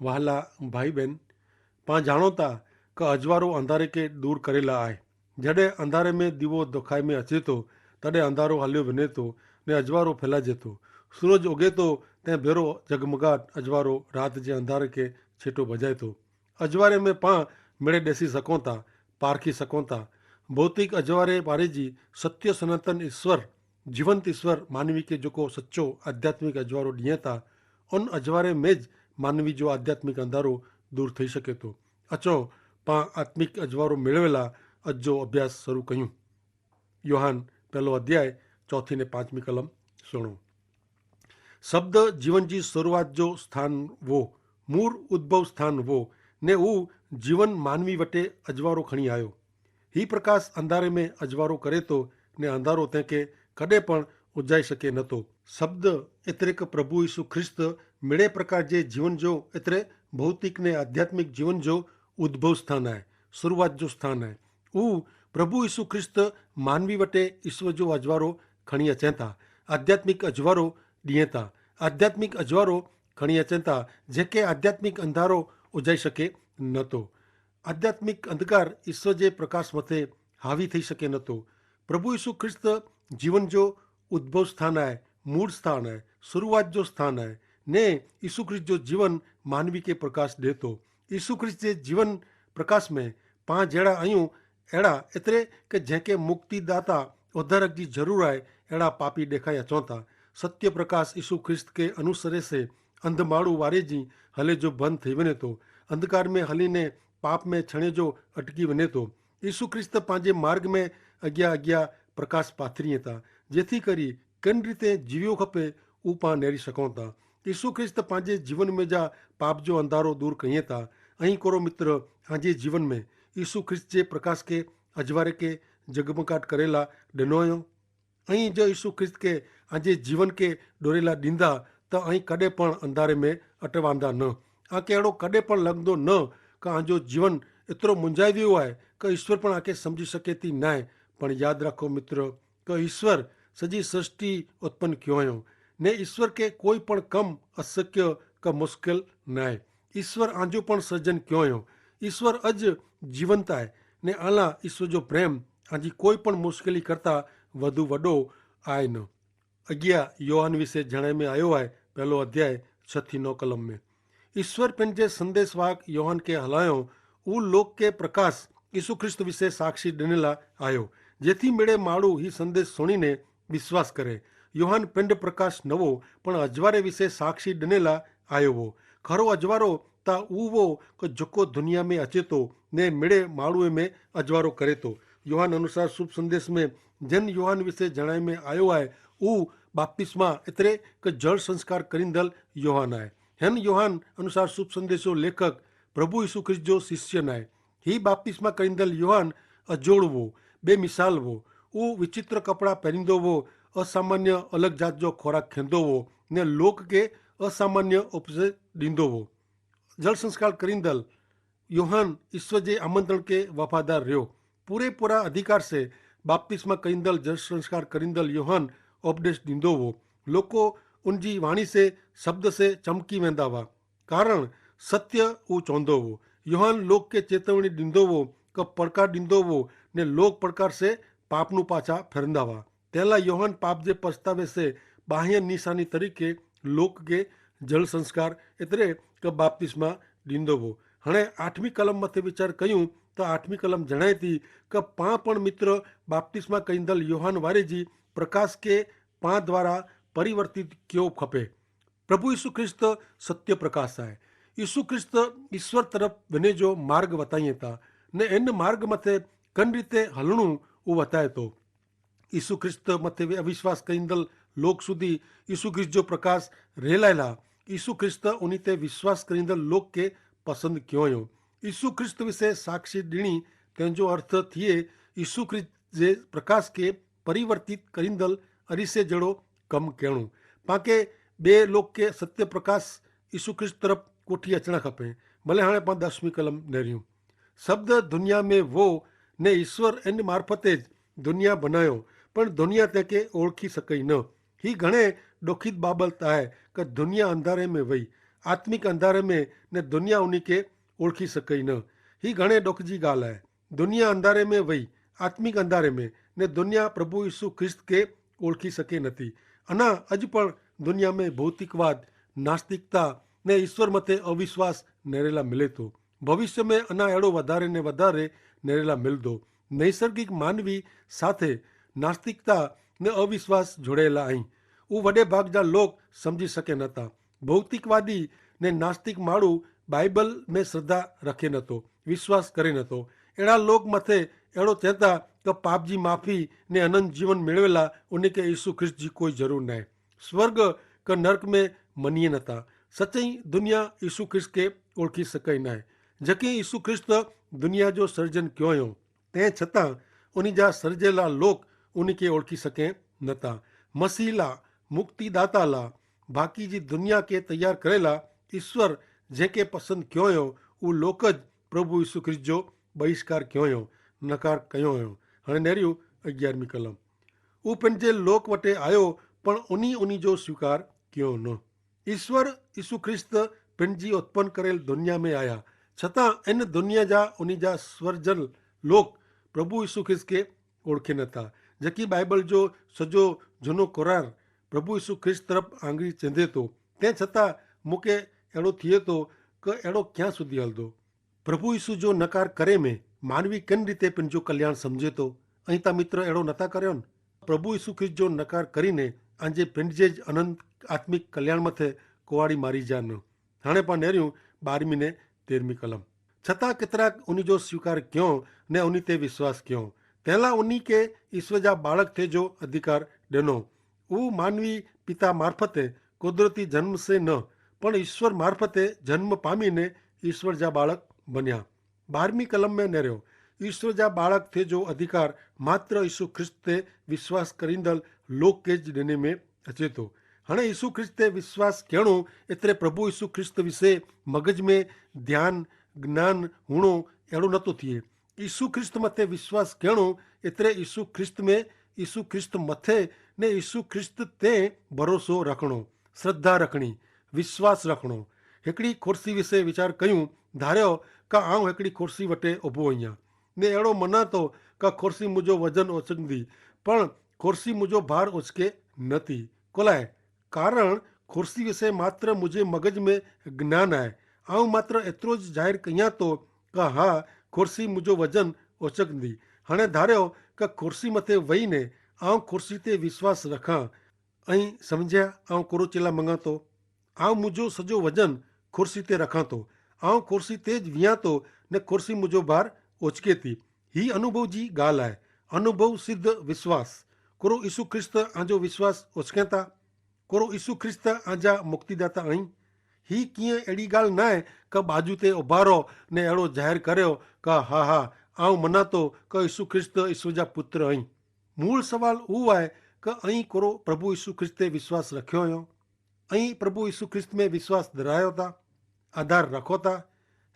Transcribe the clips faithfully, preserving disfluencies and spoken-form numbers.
વહાલા ભાઈ બેન, પાં જાણો તા કે અજવારો અંધારે કે દૂર કરેલા આય. જડે અંધારે મેં દીવો દોખાઈ મેં અચેતો, તડે અંધારો હલ્યો વેને તો ને અજવારો ફેલા જેતો. સૂરજ ઉગે તો તે ભેરો જગમગાટ અજવારો રાત જે અંધારે કે છેટો ભજાય તો. અજવારે મેં પાં મેળે દેસી સકોતા, પારખી સકોતા. ભૌતિક અજવારે પારેજી સત્ય સનાતન ઈસ્વર, જીવંત ઈસ્વર માનવી કે જોકો સચો આધ્યાત્મિક અજવારો દિયે તા, અન અજવારે મેં જ માનવી જો આધ્યાત્મિક અંધારો દૂર થઈ શકે તો. અચો, પાં આત્મિક અજવારો મેળવેલા અજ જો અભ્યાસ શરૂ કહ્યું. યોહાન પહેલો અધ્યાય ચોથી ને પાંચમી કલમ સુણો. શબ્દ જીવન જી શરૂઆત જો સ્થાન વો, મૂર ઉદ્ભવ સ્થાન વો, ને ઉ જીવન માનવી વટે અજવારો ખણી આયો. હી પ્રકાશ અંધારે મેં અજવારો કરે તો, ને અંધારો તેંકે કદે પણ ઉજાઈ શકે નતો. શબ્દ એતરે કે પ્રભુ ઈસુ ખ્રિસ્ત મેળે પ્રકાર જે જીવન જો એતરે ભૌતિક ને આધ્યાત્મિક જીવન જો ઉદ્ભવ સ્થાન આય, શરૂઆત જો સ્થાન આય. ઉ પ્રભુ ઈસુ ખ્રિસ્ત માનવી વટે ઈસવ જો અજવારો ખણી અચેતા, આધ્યાત્મિક અજવારો દિયેતા. આધ્યાત્મિક અજવારો ખણી અચેતા, જેકે આધ્યાત્મિક અંધારો ઉજાઈ શકે નતો. આધ્યાત્મિક અંધકાર ઈસવ જે પ્રકાશ મતે હાવી થઈ શકે નતો. પ્રભુ ઈસુ ખ્રિસ્ત જીવન જો ઉદ્ભવ સ્થાન આય, મૂળ સ્થાન આય, શરૂઆત જો સ્થાન આય. ને ઈસુ ખ્રિસ્ત જો જીવન માનવી કે પ્રકાશ દેતો. ઈસુ ખ્રિસ્ત જે જીવન પ્રકાશ મેં પાં જેડા અયું એડા એતરે કે જેંકે મુક્તિદાતા ઉદ્ધારક જી જરૂર આય એડા પાપી દેખાયા ચોંતા. સત્ય પ્રકાશ ઈસુ ખ્રિસ્ત કે અનુસરે સે અંધમાળુ વારે જી હલે જો બંધ થઈ વને તો, અંધકાર મેં હલી ને પાપ મેં છણે જો અટકી વને તો. ઈસુ ખ્રિસ્ત પાંજે માર્ગ મેં અગિયા અગિયા પ્રકાશ પાથરી હતા, જેથી કરી કેન રીતે જીવ્યો ખપે ઉપાં નેરી શકોતા. ઈસુ ખ્રિસ્ત પાંજે જીવન મેં જા પાપ જો અંધારો દૂર કહિયે તા. અહીં કોરો મિત્ર, આંજે જીવન મેં ઈસુ ખ્રિસ્ત જે પ્રકાશ કે અજવારે કે જગમગાટ કરેલા ડનોયો. અહીં જો ઈસુ ખ્રિસ્ત કે આંજે જીવન કે ડોરેલા દીંદા, તો અહીં કદે પણ અંધારે મેં અટવાંદા ન. આંકે એડો કદે પણ લગદો ન કે આંજો જીવન એતરો મુંજાવ્યો આય કે ઈસ્વર પણ આંકે સમઝી શકેતી નાય. પણ યાદ રાખો મિત્ર, કે ઈસ્વર સજી સૃષ્ટિ ઉત્પન્ન ક્યો હૈં, ને ઈસ્વર કે કોઈ પણ કમ અશક્ય કે મુશ્કેલ નાય. ઈસ્વર આંજો પણ સર્જન ક્યો હૈં. ઈસ્વર અજ જીવંત આય, ને આલા ઈસ્વર જો પ્રેમ આંજી કોઈ પણ મુશ્કેલી કરતા વધુ વડો આય ન. અગિયા યોહાન વિશે જણાઈ મેં આયો આય, પહેલો અધ્યાય છ થી નવ કલમ મેં. ઈસ્વર પેનજે સંદેસવાહક યોહાન કે હલાયો, ઉ લોક કે પ્રકાશ ઈસુ ખ્રિસ્ત વિશે સાક્ષી ડનેલા આયો, જેથી મેળે માળુ હી સંદેસ સુણીને વિશ્વાસ કરે. યોહાન પેંડ પ્રકાશ નવો પણ અજવારે વિશે સાક્ષી ડનેલા આયો વો. ખરો અજવારો તા ઉ વો કે જોકો દુનિયા મેં અચેતો ને મેળે માળુ મેં અજવારો કરેતો. યોહાન અનુસાર શુભ સંદેસ મેં જેન યોહાન વિશે જણાઈ મેં આયો આય, ઉ બાપ્તિસ્મા એતરે કે જળ સંસ્કાર કરીંદલ યોહાન આય. હેન યોહાન અનુસાર શુભ સંદેશો લેખક પ્રભુ ઈસુ ખ્રિસ્ત જો શિષ્ય નાય. હી બાપ્તિસ્મા કરીંદલ યોહાન અજોડવો, બે મિસાલ વો. ઉ વિચિત્ર કપડા પહેરીંદો વો, અસામાન્ય અલગ જાત જો ખોરાક ખેંદો વો, ને લોક કે અસામાન્ય ઉપજે દીંદો વો. જળ સંસ્કાર કરીંદલ યોહાન ઈસ્વર જે આમંત્રણ કે વફાદાર રહ્યો. પૂરેપૂરા અધિકાર સે બાપ્તિસ્મા કરીંદલ જળ સંસ્કાર કરીંદલ યોહાન ઉપદેશ દીંદો વો. લોકો ઉનજી વાણી સે શબ્દ સે ચમકી વેંદા વા, કારણ સત્ય ઉં ચોંદો વો. યોહાન લોક કે ચેતવણી દીંદો વો, કે પડકાર દીંદો વો, ને લોક પડકાર સે પાપનું પાછા ફેરંદા વા. તેલા યોહાન પાપ જે પસ્તાવે સે બાહ્ય નિશાની તરીકે લોક કે જલ સંસ્કાર એતરે કે બાપ્તિસ્મા દીંદો વો. હણે આઠમી કલમ મતે વિચાર કહ્યું, તો આઠમી કલમ જણાયતી કે પા પણ મિત્ર બાપ્તિસ્મા કહીંદલ યોહાન વારે જી પ્રકાશ કે પા દ્વારા પરિવર્તિત કયો ખપે. પ્રભુ ઈસુ ખ્રિસ્ત સત્ય પ્રકાશ આય. ઈસુ ખ્રિસ્ત ઈસ્વર તરફ વેને જો માર્ગ વતાઈ તા, ને એન માર્ગ મતે કન રીતે હલણું ઉ વતાય તો. ઈસુ ખ્રિસ્ત મતે અવિશ્વાસ કરીંદલ લોક સુધી ઈસુ ખ્રિસ્ત જો પ્રકાશ રહેલાયલા. ઈસુ ખ્રિસ્ત ઉની તે વિશ્વાસ કરીંદલ લોક કે પસંદ ક્યોંયો. ઈસુ ખ્રિસ્ત વિશે સાક્ષી દીણી તેનો અર્થ થિયે ઈસુ ખ્રિસ્ત જે પ્રકાશ કે પરિવર્તિત કરીંદલ અરિસે જેડો કમ કહેણું. પાંકે બે લોક કે સત્ય પ્રકાશ ઈસુ ખ્રિસ્ત તરફ કોઠી અચણા ખપે. ભલે હાણે પાં દસમી કલમ નહીં રહ્યું. શબ્દ દુનિયા મેં વો, ને ઈસ્વર એન મારફતે જ દુનિયા બનાયો, પણ દુનિયા તેંકે ઓળખી સકઈ ન. હી ઘણે દોખિત બાબત આય, કે દુનિયા અંધારે મેં વય. આત્મિક અંધારે મેં ને દુનિયા ઉની કે ઓળખી શકાય ન. હી ઘણે ડોખજી ગાલ હૈ. દુનિયા અંધારે મેં વહી આત્મિક અંધારે મેં ને દુનિયા પ્રભુ ઈસુ ખ્રિસ્ત કે ઓળખી શકે નથી. અના અજ પણ દુનિયા મેં ભૌતિકવાદ, નાસ્તિકતા ને ઈસ્વર મતે અવિશ્વાસ નેરેલા મિલે તો. ભવિષ્ય મેં અના એડો વધારે ને વધારે નેરેલા મિલ દો. નૈસર્ગિક માનવી સાથે નાસ્તિકતા ને અવિશ્વાસ જોડેલા અહીં. ઉવડે ભાગ જા લોક સમઝી શકે નતા. ભૌતિકવાદી ને નાસ્તિક માળું બાઈબલ મેં શ્રદ્ધા રખે નતો, વિશ્વાસ કરે નતો. એડા લોક મતે એડો ચેતા કે પાપજી માફી ને અનંત જીવન મેળવેલા ઉની કે ઈસુ ખ્રિસ્ત જી કોઈ જરૂર નાય. સ્વર્ગ કે નર્ક મેં મનીએ નતા. સચ્ચી દુનિયા ઈસુ ખ્રિસ્ત કે ઓળખી શકાય નાય. જકે ઈસુ ખ્રિસ્ત દુનિયા જો સર્જન ક્યોંયો, તે છતાં ઉની જા સર્જેલા લોક ઉની કે ઓળખી શકે નતા. મસીલા મુક્તિદાતાલા બાકી જી દુનિયા કે તૈયાર કરેલા ઈસ્વર જે કે પસંદ ક્યોંયો ઉ લોક જ પ્રભુ ઈસુ ખ્રિસ્ત જો બહિષ્કાર ક્યોંયો, નકાર ક્યોંયો. હણે નેર્યું અગિયારમી કલમ. ઉ પેનજે લોક વટે આયો પણ ઉની ઉની જો સ્વીકાર ક્યો ન. ઈસ્વર ઈસુ ખ્રિસ્ત પેનજી ઉત્પન કરેલ દુનિયા મેં આયા છતાં એન દુનિયા જા ઉની જા સ્વર્જન લોક પ્રભુ ઈસુ ખ્રિસ્ત કે ઓળખે નતા. જકી બાઈબલ જો સજો જનો કરાર પ્રભુ ઈસુ ખ્રિસ્ત તરફ આંગરી ચેંધે તો, તે છતાં મુકે એડો થિયે તો કે એડો ક્યાં સુધી હલદો? પ્રભુ ઈસુ જો નકાર કરે મેં માનવી કેન રીતે પેનજો કલ્યાણ સમઝે તો? અહીં તા મિત્ર એડો નતા કર્યો ન. પ્રભુ ઈસુ ખ્રિસ્ત જો નકાર કરીને આજે પેનજે જ અનંત આત્મિક કલ્યાણ મતે કોવાડી મારી જા ન. હાણે પા નેર્યું બારમી ને તેરમી કલમ. છતાં કેતરાક ઉની જો સ્વીકાર ક્યો ને ઉની તે વિશ્વાસ ક્યો, તેલા ઉની કે ઈસ્વર જા બાળક થે જો અધિકાર ડેનો. ઉ માનવી પિતા મારફતે કુદરતી જન્મ સે ન પણ ઈસ્વર મારફતે જન્મ પામી ને ઈસ્વર જા બાળક બન્યા. બારમી કલમ મેં નેર્યો ઈસ્વર જા બાળક થે જો અધિકાર માત્ર ઈસુ ખ્રિસ્ત તે વિશ્વાસ કરીંદલ લોક કે જ ડેને મેં અચેતો. હણે ઈસુ ખ્રિસ્ત તે વિશ્વાસ કહેણો એતરે પ્રભુ ઈસુ ખ્રિસ્ત વિશે મગજ મેં ધ્યાન જ્ઞાન હુણો એડો નતો થિયે. ઈસુ ખ્રિસ્ત મતે વિશ્વાસ કહેણો એતરે ઈસુ ખ્રિસ્ત મેં ઈસુ ખ્રિસ્ત મતે ને ઈસુ ખ્રિસ્ત તે ભરોસો રખણો, શ્રદ્ધા રખણી, વિશ્વાસ રખણો. હેકડી ખોરસી વિશે વિચાર કહ્યું ધાર્યો કા આઉં હેકડી ખોરસી વટે ઉભો અહિયા ને એડો મનાતો કા ખોરસી મુજો વજન ઓચકંદી પણ ખોરસી મુજો ભાર ઓચકે નથી. કોલાએ કારણ ખોરસી વિશે માત્ર મુજે મગજ મેં જ્ઞાન આય. આઉં માત્ર એતરો જ જાહેર કહિયા તો કા હા ખોરસી મુજો વજન ઓચકંદી. હણે ધાર્યો કા ખોરસી મતે વહી ને આઉં ખોરસી તે વિશ્વાસ રખાં. અહીં સમઝ્યા આઉં કોરો ચેલા મંગાતો? આઉં મુજો સજો વજન ખોરસી તે રખાં તો. આઉં ખોરસી તે જ વિયા તો ને ખોરસી મુજો ભાર ઓચકે તી. હી અનુભવ જી ગાલ આય. અનુભવ સિદ્ધ વિશ્વાસ. કોરો ઈસુ ખ્રિસ્ત આજો વિશ્વાસ ઓચકે તા? કોરો ઈસુ ખ્રિસ્ત આજા મુક્તિદાતા અહીં? હી કિયા એડી ગાલ નાય કે બાજુ તે ઉભારો ને એડો જાહેર કર્યો કે હા હા આઉં મનાતો કે ઈસુ ખ્રિસ્ત ઈસુ જા પુત્ર અહીં. મૂળ સવાલ ઉવાય કે અહીં કોરો પ્રભુ ઈસુ ખ્રિસ્ત તે વિશ્વાસ રખ્યો યો? અહીં પ્રભુ ઈસુ ખ્રિસ્ત મેં વિશ્વાસ ધરાયો તા? આધાર રખો તા?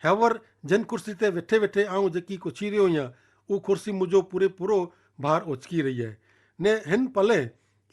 હેવર જેન ખુરશી તે વેઠે વેઠે આઉં જેકી કોછી રહ્યો યા ઉં ખુરશી મુજો પૂરે પૂરો ભાર ઓચકી રહી હૈ. ને હેન પલે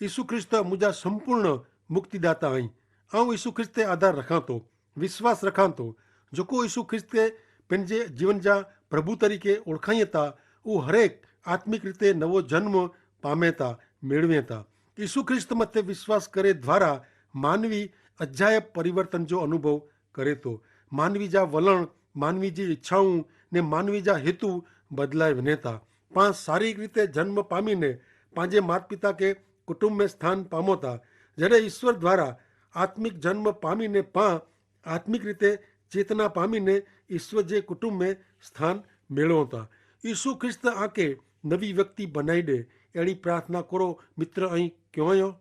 ઈસુ ખ્રિસ્ત મુજા સંપૂર્ણ મુક્તિદાતા અહીં. આઉં ઈસુ ખ્રિસ્ત તે આધાર રખાં તો, વિશ્વાસ રખાં તો. જોકો ઈસુ ખ્રિસ્ત તે પેનજે જીવન જા પ્રભુ તરીકે ઓળખાઈ તા ઉં હરેક આત્મિક રીતે નવો જન્મ પામે તા, મેળવે તા. ઈસુ ખ્રિસ્ત મતે વિશ્વાસ કરે દ્વારા માનવી અજાયબ પરિવર્તન જો અનુભવ કરે તો. માનવી જા વલણ, માનવી જી ઇચ્છાઓ ને માનવી જા હેતુ બદલાય વને તા. પાં શારીરિક રીતે જન્મ પામી ને પાંજે માતપિતા કે કુટુંબ મેં સ્થાન પામો તા. જેડે ઈસ્વર દ્વારા આત્મિક જન્મ પામી ને પાં આત્મિક રીતે ચેતના પામી ને ઈસ્વર જે કુટુંબ મેં સ્થાન મેળવો તા. ઈસુ ખ્રિસ્ત આંકે નવી વ્યક્તિ બનાઈ દે. એડી પ્રાર્થના કરો મિત્ર અહીં ક્યોંયો.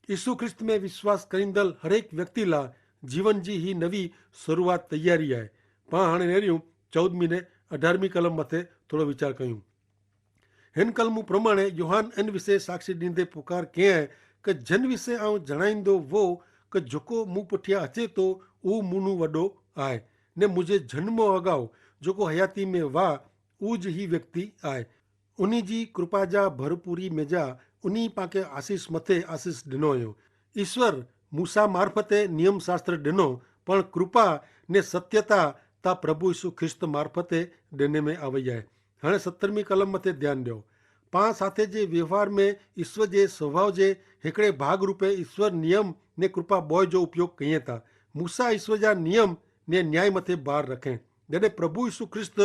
ઈસુ ખ્રિસ્ત મેં વિશ્વાસ કરીંદલ હરેક વ્યક્તિ લા જીવન જી હી નવી શરૂઆત તૈયારી આય. પાં હાણે નેર્યું ચૌદમી ને અઢારમી કલમ મતે થોડો વિચાર કહ્યું. હેન કલમ પ્રમાણે યોહાન એન વિશે સાક્ષી દીધે પુકાર કહેં કે જેન વિશે આઉં જણાઈંદો વો કે જોકો મું પઠ્યા હચે તો ઉહ મુનું વડો આય, ને મુઝે જન્મો અગાઉ જોકો હયાતી મેં વા ઉજ હી વ્યક્તિ આય. ઉની જી કૃપા જા ભરપૂરી મેં જા ઉની પાંકે આશીસ મતે આશીસ ડિનો અયો. ઈસ્વર મૂસા મારફતે નિયમશાસ્ત્ર ડિનો પણ કૃપા ને સત્યતા તા પ્રભુ ઈસુ ખ્રિસ્ત મારફતે દેને મેં આવય હૈ. હણે સત્તરમી કલમ મતે ધ્યાન દ્યો. પા સાથે જે વ્યવહાર મેં ઈસ્વર જે સ્વભાવ જે હેકડ઼ે ભાગ રૂપે ઈસ્વર નિયમ ને કૃપા બોય જો ઉપયોગ કહિયે તા. મૂસા ઈસ્વર જા નિયમ ને ન્યાય મતે ભાર રખે. જડ઼ે પ્રભુ ઈસુ ખ્રિસ્ત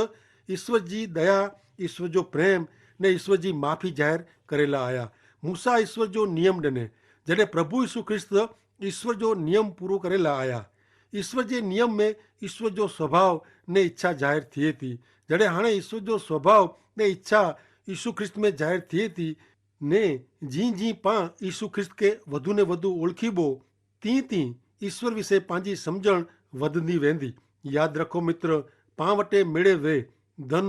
ઈસ્વર જી દયા, ઈસ્વર જો પ્રેમ ને ઈસ્વર જી માફી જાહેર કરેલા આયા. મૂસા ઈસ્વર જો નિયમ દને. જડ઼ે પ્રભુ ઈસુ ખ્રિસ્ત ઈસ્વર જો નિયમ પૂરો કરેલા આયા. ઈસ્વર જે નિયમ મેં ઈસ્વર જો સ્વભાવ ને ઇચ્છા જાહેર થિયે તી. જડ઼ે હાણે ઈસ્વર જો સ્વભાવ ને ઇચ્છા ઈસુ ખ્રિસ્ત મેં જાહેર થિયે તી. ને જી જી પા ઈસુ ખ્રિસ્ત કે વધુ ને વધુ ઓળખી બો તી તી ઈસ્વર વિશે પાંજી સમઝણ વધની વેંદી. યાદ રખો મિત્ર, પા વટે મેળે વે ધન,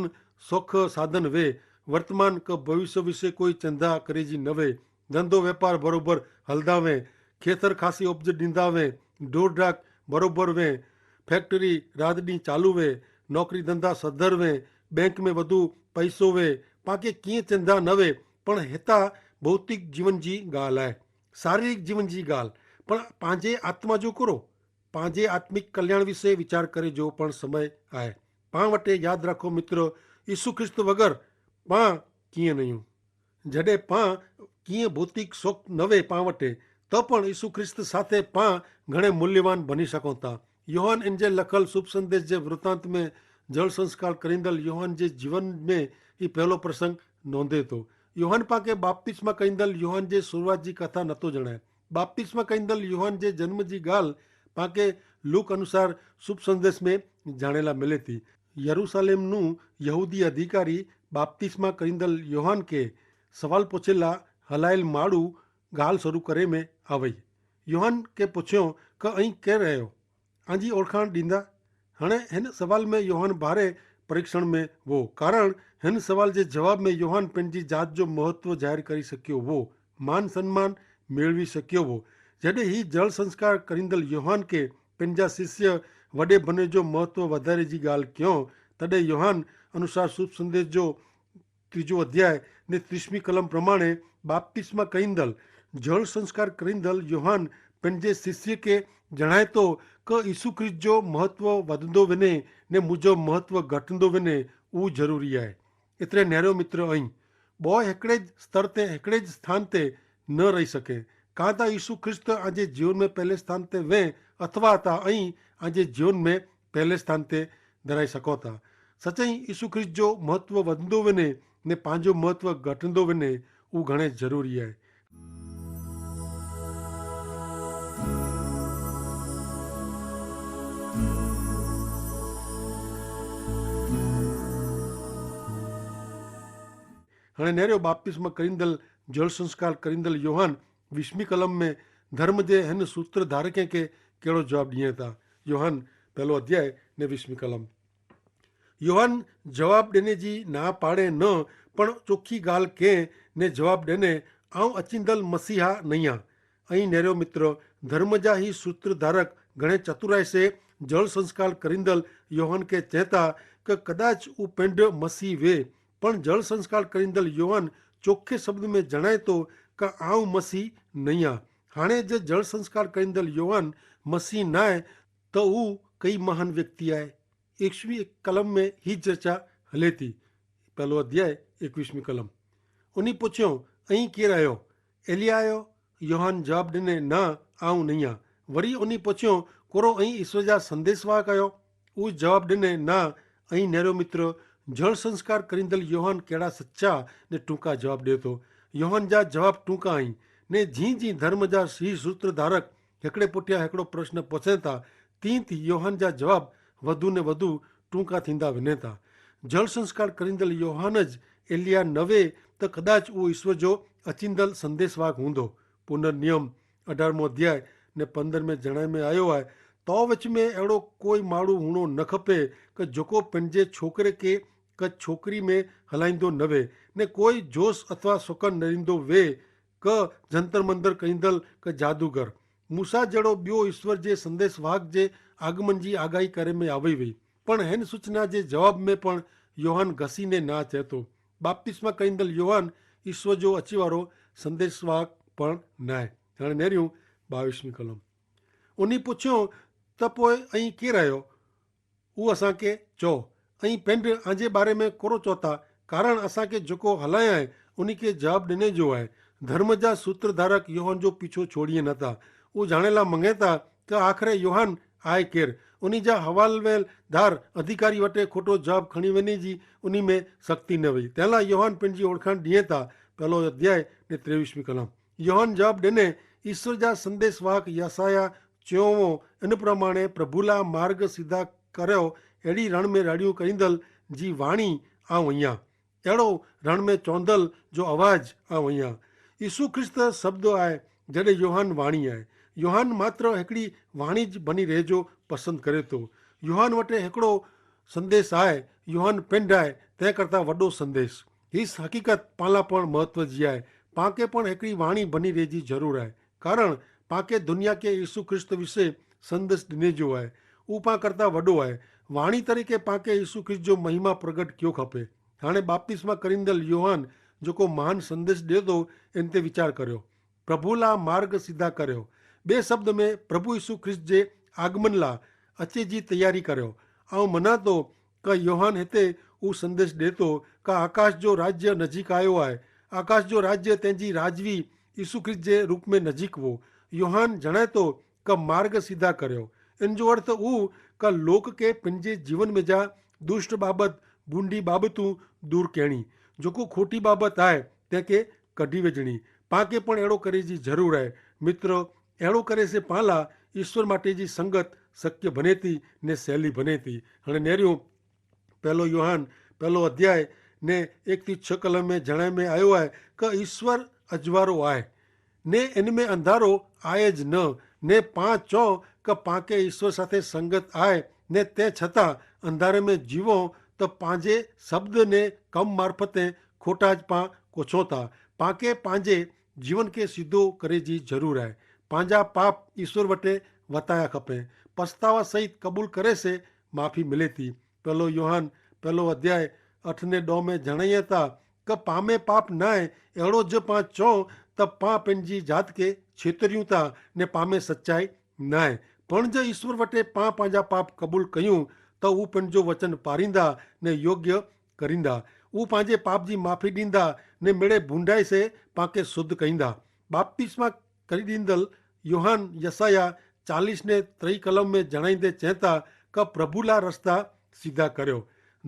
સોખ સાધન વે, વર્તમાન કે ભવિષ્ય વિશે કોઈ ચંદા કરે જી નવે. ધંધો વેપાર બરોબર હલદા વે, ખેતર ખાસી ઓબ્જ દીંદા વે, ઢોર ઢાક બરોબર વે, ફેક્ટરી રાધડી ચાલુ વે, નોકરી ધંધા સધર વે, બેંક મેં વધુ પૈસો વે, પાંકે કિંય ચંદા નવે. પણ હેતા ભૌતિક જીવન જી ગાલ આય, શારીરિક જીવન જી ગાલ. પણ પાંજે આત્મા જો કરો, પાંજે આત્મિક કલ્યાણ વિશે વિચાર કરે જો પણ સમય આય. પાં વટે યાદ રાખો મિત્ર, ઈસુ ખ્રિસ્ત વગર પાં કિંય નહિયું. જડે પાં કિંય ભૌતિક સોખ નવે પાં વટે, તો પણ ઈસુ ખ્રિસ્ત સાથે પાં ઘણે મૂલ્યવાન ભની શકો તા. યોહાન એન જે લખલ શુભ સંદેશ જે વૃત્તાંત મેં જળ સંસ્કાર કરીંદલ યોહાન જે જીવન મેં હી પહેલો પ્રસંગ નોંધે તો. યોહાન પાંકે બાપ્તિસ્મા કરીંદલ યોહાન જે શરૂઆત જી કથા નતો જણાય. બાપ્તિસ્મા કરીંદલ યોહાન જે જન્મ જી ગાલ પાંકે લૂક અનુસાર શુભ સંદેશ મેં જાણેલા મિલે તી. યરૂસાલેમ નું યહૂદી અધિકારી બાપ્તિસ્મા કરીંદલ યોહાન કે સવાલ પોછેલા હલાયેલ માડૂ ગાલ શરૂ કરે મેં આવય. યોહાન કે પોછ્યો કે અહીં કે રહ્યો? આજી ઓળખાણ દીંદા? હણે હેન સવાલ મેં યોહાન ભારે પરીક્ષણ મેં વો, કારણ હેન સવાલ જે જવાબ મેં યોહાન પેનજી જાત જો મહત્વ જાહેર કરી શક્યો વો, માન સન્માન મેળવી શક્યો વો. જડે હી જળ સંસ્કાર કરીંદલ યોહાન કે પેનજા શિષ્ય વડે ભને જો મહત્વ વધારે જી ગાલ ક્યો, તદે યોહાન અનુસાર શુભ સંદેશ જો ત્રીજો અધ્યાય ને ત્રીસમી કલમ પ્રમાણે બાપ્તિસ્મા કરીંદલ, જળ સંસ્કાર કરીંદલ યોહાન પેનજે શિષ્ય કે જણાયતો કે ઈસુ ખ્રિસ્ત જો મહત્વ વધંદો વેને ને મુજો મહત્વ ઘટંદો વેને, ઉ જરૂરી આય. એતરે નેરો મિત્ર અહીં બોય હેકડ઼ે જ સ્તર તે હેકડ઼ે જ સ્થાન તે ન રહી શકે. કાં તા ઈસુ ખ્રિસ્ત આજે જીવન મેં પહેલે સ્થાન તે વે અથવા તા અહીં આજે જીવન મેં પહેલે સ્થાન તે ધરાઈ શકો તા. સચાઈ ઈસુ ખ્રિસ્ત જો મહત્વ વધંદો વેને ને પાંજો મહત્વ ઘટંદો વેને, ઉં ઘણે જરૂરી આય. હણે નેર્યો બાપ્તિસ્મા કરીંદલ જળ સંસ્કાર કરીંદલ યોહાન વિશ્મી કલમ મેં ધર્મ જે હેન સૂત્રધારકે કે કેડો જવાબ દિયે તા? યોહાન પહેલો અધ્યાય ને વિશ્મી કલમ. યોહાન જવાબ દેને જી ના પાડે ન, પણ ચોખી ગાલ કે ને જવાબ દેને, આઉં અચિંદલ મસીહા નહિયા. અહીં નેરો મિત્ર, ધર્મ જા હી સૂત્રધારક ઘણે ચતુરાઈ સે જળ સંસ્કાર કરીંદલ યોહાન કે ચેતા કે કદાચ ઉપેંડ મસીહ વે. પણ જળ સંસ્કાર કરીંદલ યોહાન ચોખે શબ્દ મેં જણાયતો કે આઉં મસીહ નહિયા. હાણે જે જળ સંસ્કાર કરીંદલ યોહાન મસીહ નાય, તો ઉં કઈ મહાન વ્યક્તિ આય? એકવી કલમ મેં હી ચર્ચા હલે તી. પહેલો અધ્યાય એકવીસમી કલમ. ઉની પૂછ્યો, અહીં કેર આયો? એલિયા આયો? યોહાન જવાબ દેને, ના, આઉં નહિયા. વરી ઉની પૂછ્યો, કોરો અહીં ઈસવ જા સંદેસવાહક આયો? ઉજ જવાબ દેને, ના, અહીં નેરો મિત્ર. જળ સંસ્કાર કરીંદલ યોહાન કેડા સચ્ચા ને ટૂંકા જવાબ દેતો. યોહાન જા જવાબ ટૂંકા અહીં. ને જી જી ધર્મ જા સી સૂત્રધારક હેકડ઼ે પુઠ્યા હેકડ઼ો પ્રશ્ન પછેતા, તી તી યોહાન જા જવાબ વધુ ને વધુ ટૂંકા થીંદા વિનેતા. જળ સંસ્કાર કરીંદલ યોહાન જ એલિયા નવે, તો કદાચ ઉં ઈસવ જો અચિંદલ સંદેસવાગ હૂંદો. પુનર્નિયમ અઢારમો અધ્યાય ને પંદર મેં જણાય મેં આયો આય, તો વચ મેં એડો કોઈ માળું હુણો ન ખપે કે જોકો પંજે છોકરે કે કે છોકરી મેં હલાઈંદો નવે, ને કોઈ જોશ અથવા સોકન નરીંદો વે, કે જંતર મંતર કઈંદલ કે જાદુગર. મૂસા જેડો બ્યો ઈસ્વર જે સંદેસવાહક જે આગમન જી આગાહી કરે મેં આવે વય. પણ હેન સૂચના જે જવાબ મેં પણ યોહાન ઘસીને ના ચેતો. બાપ્તિસ્મા કઈંદલ યોહાન ઈસ્વર જો અચીવારો સંદેસવાહક પણ નાય. હણે નેર્યું બાવીસમી કલમ. ઉની પૂછ્યો, ته پوءِ ائين ڪير آهيو؟ او اسان کي چئو، ۽ پنڊ آنجي باري ۾ ڪورو چوتا؟ ڪارڻ اسان کي جيڪو هلائي آهي، ان کي جواب ڏني جو آهي. ڌرم جا سوتردارڪ يوهان جو پيڇو ڇوڙي نٿا. او جاڻي لا مڱي ٿا ته آخر يوهان آهي ڪير؟ ان جا حوالويل دار اڌيڪاري وٽ کوٽو جواب کڻي وڃي جي ان ۾ سختي نه وئي. تنهن لاءِ يوهان پنهنجي اوڙکاڻ ڏيئي ٿا. پهلو اڌياءِ، ٽيويهين ڪلم. يوهان جواب ڏني، ايشور جا سنديش واهڪ يسايا چيو هو، ان پرماڻي پرڀو لا مارگ سڌا ڪريو، اهڙي رڻ ۾ راڙيون ڪريندل جي واڻي آئون اهيان. اهڙو رڻ ۾ چوندل جو آواز آئون اهيان. يسوع ڪرسٽ سبدو آهي، جڏهن يوهان واڻي آهي. يوهان ماتر هڪڙي واڻي جي بني رهي جو پسند ڪري ٿو. يوهان وٽ هڪڙو سنديش آهي. يوهان پنڊ آهي، تنهن ڪرتا وڏو سنديش. هيس حقيقت پالا پڻ مهتو جي آهي. پاڪي پڻ هڪڙي واڻي بني رهي جي ضرور آهي، ڪارڻ پاڪي دنيا کي يسوع ڪرسٽ وسي سنديش ڏني جو آهي. او پاڪ ڪرتا وڏو آهي. واڻي طريقي پاڪي يسوع ڪرسٽ جو مهما پرگٽ ڪيو کپي. هاڻي باپتسما ڪريندل يوهان جيڪو مهان سنديش ڏي ٿو، ان تي ويچار ڪريو. پرڀو لا مارگ سڌا ڪريو. ٻي سبد ۾ پرڀو يسوع ڪرسٽ جي آگمن لا اچي جي تياري ڪريو. آئون مڃان ٿو ڪا يوهان هتي او سنديش ڏي ٿو ڪا آڪاش جو راجيہ نزيڪ آيو آهي. آڪاش جو راجيہ تنهنجي راجوي يسوع ڪرسٽ جي روپ ۾ نزيڪ هو. يوهان جڻائي ٿو ڪا مارگ سڌا ڪريو. ان جو ارٿ او ڪا لوڪ کي پنهنجي جيون ۾ جا دوشٽ بابت، بونڊي بابتون دور ڪيڻي. جيڪو کوٽي بابت آهي، تنهن کي ڪڍي وجهڻي. پاڪي پڻ اهڙو ڪري جي ضرور آهي. متر، اهڙو ڪري سي پالا ايشور ماٽي جي سنگت سڪي ڀني ٿي، ني سهلي ڀني ٿي. هاڻي نيريون پهلو يوهان پهلو اڌيائي ني ايڪ ٿي ڇهه ڪلم ۾ جڻائي ۾ آيو آهي، ڪه ايشور اجوارو آهي، ني ان ۾ انڌارو آهي جي نه. ني پان چون ڪه پانکي ايشور ساٿي سنگت آهي، ني تي ڇتا انڌاري ۾ جيوون ته پانجي سبد ني ڪم مارفتي کوٽا جي پان ڪوڇون ٿا. پانکي پانجي جيون کي سيڌو ڪري جي ضرور آهي. پانجا پاپ ايشور وٽي وتايا کپي. پستاوا سهيت قبول ڪري سي معافي ملي ٿي. پهلو يوهان پهلو اڌيائي اٺ ني ڏو ۾ جڻائي ٿا ڪه پامي پاپ ناهي. اهڙو جي پان چون ته پان پنهنجي جات کي ڇيتريون ٿا، ني پامي سچائي ناهي. پڻ جي ايشور وٽي پان پانجا پاپ قبول ڪيون ته او پنهنجو وچن پاريندا، ني يوگيو ڪريندا. او پانجي پاپ جي معافي ڏيندا، ني مڙي ڀونڊائي سي پانکي سڌ ڪيندا. باپتسما ڪري ڏيندل يوهان يسايا چاليس ني ترئي قلم ۾ جڻائيندي چينتا ڪا پرڀو لا رستا سيڌا ڪريو.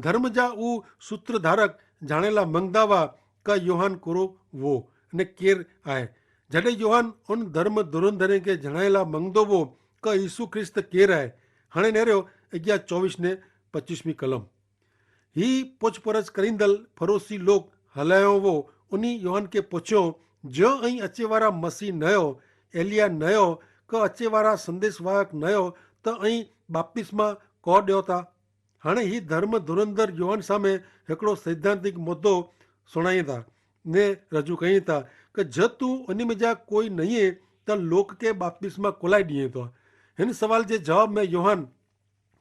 ڌرم جا او سوتردارڪ جاڻي لا منگدا وا ڪا يوهان ڪورو وو، ني ڪير آهي؟ جڏهن يوهان ان ڌرم درندري کي جڻائي لا منگدو وو ڪا يسوع ڪرسٽ ڪير آهي؟ هاڻي نيريو اگيا چويس ني پچيسوين قلم. هي پڇ پرڇ ڪريندل فروسي لوڪ هلايو وو. انهي يوهان کي پڇيو، جو ائين اچي وارا مسيح نيو، ايليا نيو، ڪو اچي وارا سنديش واهڪ نيو، ته ائين باپتسما ڪو ڏيو ٿا؟ هاڻي هي ڌرم درندر يوهان سامي هڪڙو سيدانتڪ مدو سڻائين ٿا، ني رجوع ڪئين ٿا، ڪه جد تون انهي ۾ جا ڪوئي نئين، ته لوڪ کي باپتسما ڪولائي ڏيئين ٿو؟ هن سوال جي جواب ۾ يوهان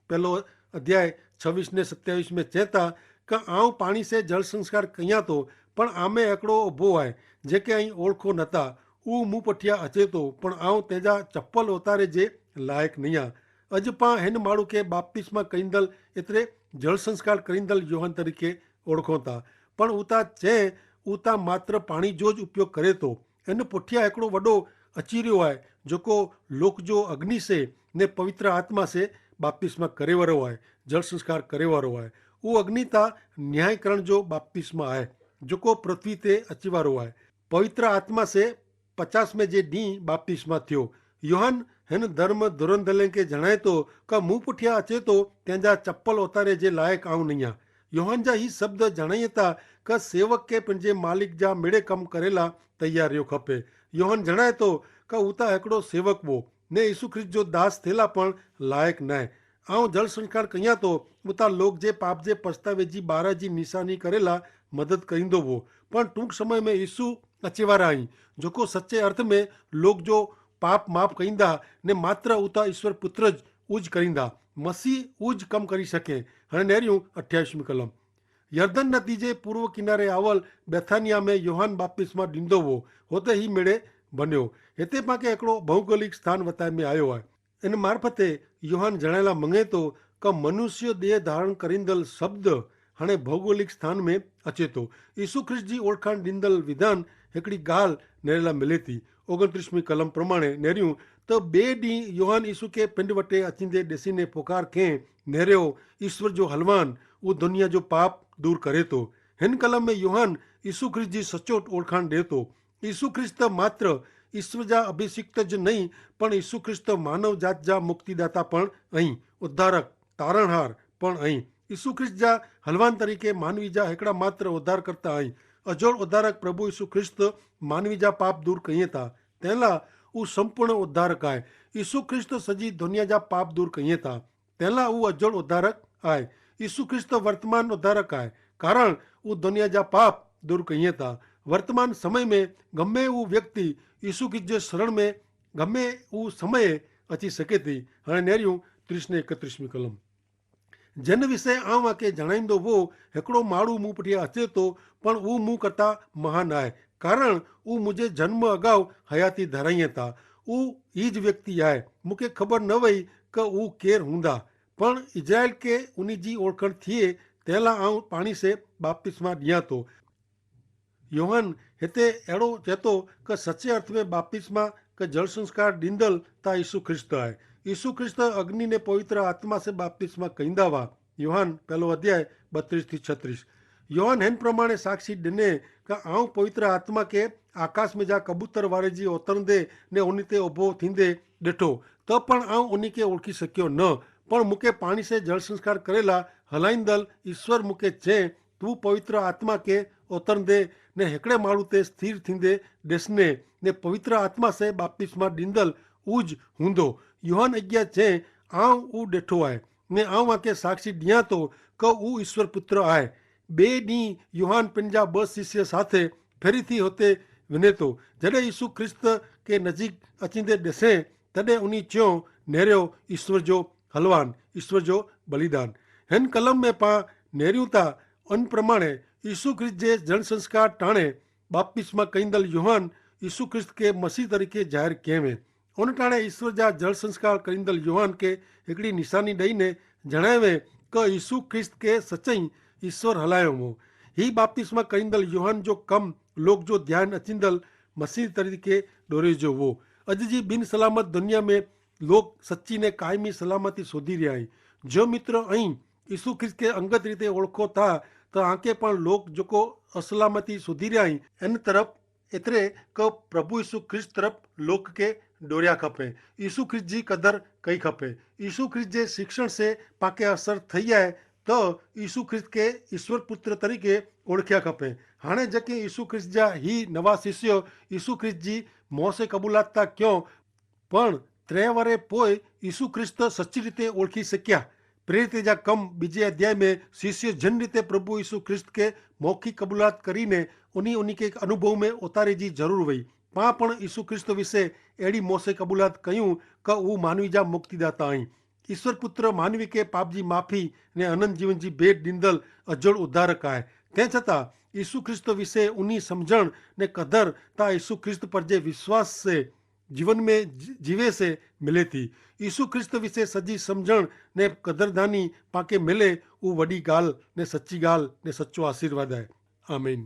پهلو اڌيائي ڇويس ني ستياويس ۾ چيتا، ڪه آئون پاڻي سي جل سنسڪار ڪيان ٿو، پڻ آمي هڪڙو اڀو آهي، جيڪي ائين اوڙکو نٿا. او مون پٺيا اچي ٿو، پڻ آئون تنهنجا چپل اتاري جي لائق نئين. اڄ پان هن ماڻهو کي باپتسما ڪريندل، اتري جل سنسڪار ڪريندل يوهان طريقي اوڙکون ٿا، پڻ اتان چئي، اتان ماتر پاڻي جو ج اپيوگ ڪري ٿو. ان پٺيان هڪڙو وڏو اچيريو آهي، جيڪو لوڪ جو اگني سي، ني پويتر آتما سي باپتسما ڪري وارو آهي، جل سنسڪار ڪري وارو آهي. او اگني تا نيائي ڪرڻ جو باپتسما آهي، جيڪو پرٿوي تي اچي وارو آهي. پويتر آتما سي پچاس ۾ جي ڏينهن باپتسما ٿيو. يوهان هن ڌرم درندلين کي جڻائي ٿو، ڪا مون پٺيان اچي ٿو، تنهنجا چپل اتاري جي لائق آئون نئين. يوهان جا هي سبد جڻائي ٿا، ڪا سيوڪ کي پنهنجي مالڪ جا مڙي ڪم ڪري لا تيار رهيو کپي. يوهان جڻائي ٿو، ڪا اتان هڪڙو سيوڪ هو، ني يسوع ڪرسٽ جو داس ٿيلا پڻ لائق ناهي. آئون جل سنسڪار ڪيان ٿو، اتان لوڪ جي پاپ جي پڇتاوي جي ٻارا جي نشاني ڪري لا مدد ڪريندو هو. پڻ ٽونڪ سمي ۾ يسوع اچي وارا آهين، جيڪو سچي ارٿ ۾ لوڪ جو پاپ معاف ڪريندا، ني ماتر اتان ايشور پتر ج اوج ڪريندا. مسيح اوج ڪم ڪري سڪي. هاڻي نيريون اٺيائيس ۾ قلم. يردن ندي جي پورو ڪناري آول بيٿانيا ۾ يوهان باپتسما ڏيندو هو، هتي هي ميڙي بنيو. هتي پاکي هڪڙو ڀوگولڪ ستان وتائي ۾ آيو آهي. ان معرفت تي યોહાન જણાયેલા મંગેતો કે મનુષ્ય દેહ ધારણ કરીંદલ શબ્દ હણે ભૌગોલિક સ્થાન મેં અચેતો. ઈસુ ખ્રિસ્ત જી ઓળખાણ દીંદલ વિધાન હેકડી ગાલ નેરેલા મિલેતી. ઓગણત્રીસમી કલમ પ્રમાણે નેર્યું, તો બે દી યોહાન ઈસુ કે પિંડ વટે અચીંદે દેસીને પોકાર કે નેરેઓ, ઈસ્વર જો હલવાન ઉ દનિયા જો પાપ દૂર કરેતો. હેન કલમ મેં યોહાન ઈસુ ખ્રિસ્ત જી સચોટ ઓળખાણ દેતો. ઈસુ ખ્રિસ્ત માત્ર ઈસ્વર જા અભિષિક્ત જ નહીં, પણ ઈસુ ખ્રિસ્ત માનવ જાત જા મુક્તિદાતા પણ અહીં, ઉદ્ધારક, તારણહાર પણ અહીં. ઈસુ ખ્રિસ્ત જા હલવાન તરીકે માનવી જા હેકડા માત્ર ઉદ્ધારકર્તા અહીં. અજોડ ઉદ્ધારક પ્રભુ ઈસુ ખ્રિસ્ત માનવી જા પાપ દૂર કહિએ તા, તેલા ઉ સંપૂર્ણ ઉદ્ધારક આય. ઈસુ ખ્રિસ્ત સજી દનિયા જા પાપ દૂર કહિએ તા, તેલા ઉ અજોડ ઉદ્ધારક આય. ઈસુ ખ્રિસ્ત વર્તમાન ઉદ્ધારક આય, કારણ ઉ દનિયા જા પાપ દૂર કહિએ તા. વર્તમાન સમય મેં ગમે ઉ વ્યક્તિ ઈસુ ખ્રિસ્ત જે શરણ મેં ગમે ઉ સમયે અચી સકેતી. હણે નેર્યું ત્રીસ ને એકત્રીસમી કલમ, જેન વિશે આવ આકે જણાઈંદો વો, હેકડો માળુ મું પઠિયા હચેતો, પણ ઉ મું કરતા મહાન આય, કારણ ઉ મુઝે જન્મ અગાઉ હયાતી ધરાઈ તા. ઉ ઈ જ વ્યક્તિ આય. મુકે ખબર ન વય કે ઉ કેર હુંદા, પણ ઇઝરાયેલ કે ઉની જી ઓળખણ થિયે, તેલા આવ પાણી સે બાપ્તિસ્મા દિયા તો. યોહાન હેતે એડો ચેતો કે સચ્ચે અર્થ મેં બાપ્તિસ્મા કે જળસંસ્કાર દીંદલ તા ઈસુ ખ્રિસ્ત આય. ઈસુ ખ્રિસ્ત અગ્નિ ને પવિત્ર આત્મા સે બાપ્તિસ્મા કઈંદા વા. યોહાન પહેલો અધ્યાય બત્રીસ થી છત્રીસ. યોહાન હેન પ્રમાણે સાક્ષી દેને કે આઉં પવિત્ર આત્મા કે આકાશ મેં જા કબૂતર વારે જી ઓતરંદે ને ઓની તે ઓભો થીંદે દેઠો, તો પણ આઉં ઓની કે ઓળખી શક્યો ન. પણ મુકે પાણી સે જળસંસ્કાર કરેલા હલાઈંદલ ઈસ્વર મુકે ચે, તું પવિત્ર આત્મા કે ઓતરંદે ને હેકડ઼ે માળુ તે સ્થિર થીંદે દેસને, ને પવિત્ર આત્મા સે બાપ્તિસ્મા દીંદલ ઉજ હુંદો. યોહાન અજ્ઞા ચે, આવ ઉ દેઠો આય, ને આવ આકે સાક્ષી દિયા તો કે ઉ ઈસ્વર પુત્ર આય. બે દી યોહાન પન જા બસ શિષ્ય સાથે ફેરી થી હોતે વિનેતો. જડે ઈસુ ખ્રિસ્ત કે નજીક અચીંદે દેસે, તદે ઉની ચ્યો, નેર્યો ઈસ્વર જો હલવાન, ઈસ્વર જો બલિદાન. હેન કલમ મેં પા નેર્યું તા અન પ્રમાણે ઈસુ ખ્રિસ્ત જે જનસંસ્કાર ટાણે બાપ્તિસ્મા કઈંદલ યોહાન ઈસુ ખ્રિસ્ત કે મસીહ તરીકે જાહેર કહેવે. અન ટાણે ઈસ્વર જા જનસંસ્કાર કઈંદલ યોહાન કે હિકડી નિશાની દઈને જણાયવે કે ઈસુ ખ્રિસ્ત કે સચ્ચઈ ઈસ્વર હલાયો હો. હી બાપ્તિસ્મા કઈંદલ યોહાન જો કમ લોક જો ધ્યાન અચીંદલ મસીહ તરીકે ડોરે જો હો. અજ જી બિનસલામત દનિયા મેં લોક સચ્ચી ને કાયમી સલામતી શોધી રહ્યા હૈં. જો મિત્ર અહીં ઈસુ ખ્રિસ્ત કે અંગત રીતે ઓળખો થા, તો આંકે પણ લોક જોકો અસલામતી શોધી રહ્યા હૈં એન તરફ એતરે કે પ્રભુ ઈસુ ખ્રિસ્ત તરફ લોક કે ડોર્યા ખપે. ઈસુ ખ્રિસ્ત જી કદર કઈ ખપે. ઈસુ ખ્રિસ્ત જે શિક્ષણ સે પાંકે અસર થઈ આય, તો ઈસુ ખ્રિસ્ત કે ઈસ્વર પુત્ર તરીકે ઓળખ્યા ખપે. હાણે જેકે ઈસુ ખ્રિસ્ત જા હી નવા શિષ્યો ઈસુ ખ્રિસ્ત જી મોસે કબૂલાત તા ક્યો, પણ ત્રે વરે પોય ઈસુ ખ્રિસ્ત સચ્ચી રીતે ઓળખી શક્યા. પ્રેરિત જા કમ બીજે અધ્યાય મેં શિષ્ય જેન રીતે પ્રભુ ઈસુ ખ્રિસ્ત કે મૌખિક કબૂલાત કરીને ઉની ઉની કે અનુભવ મેં ઉતારે જી જરૂર વય. પા પણ ઈસુ ખ્રિસ્ત વિશે એડી મોસે કબૂલાત કહ્યું કે ઉ માનવી જા મુક્તિદાતા અહીં. ઈસ્વર પુત્ર માનવી કે પાપજી માફી ને અનંત જીવન જી ભેટ દીંદલ અજોડ ઉદ્ધારક આય. તે છતાં ઈસુ ખ્રિસ્ત વિશે ઉની સમઝણ ને કદર તા ઈસુ ખ્રિસ્ત પર જે વિશ્વાસ સે જીવન મેં જીવે સે મિલે થી. ઈસુ ખ્રિસ્ત વિશે સજી સમઝણ ને કદરદાની પાંકે મિલે ઉ વડી ગાલ ને સચ્ચી ગાલ ને સચ્ચો આશીર્વાદ આય. આમીન.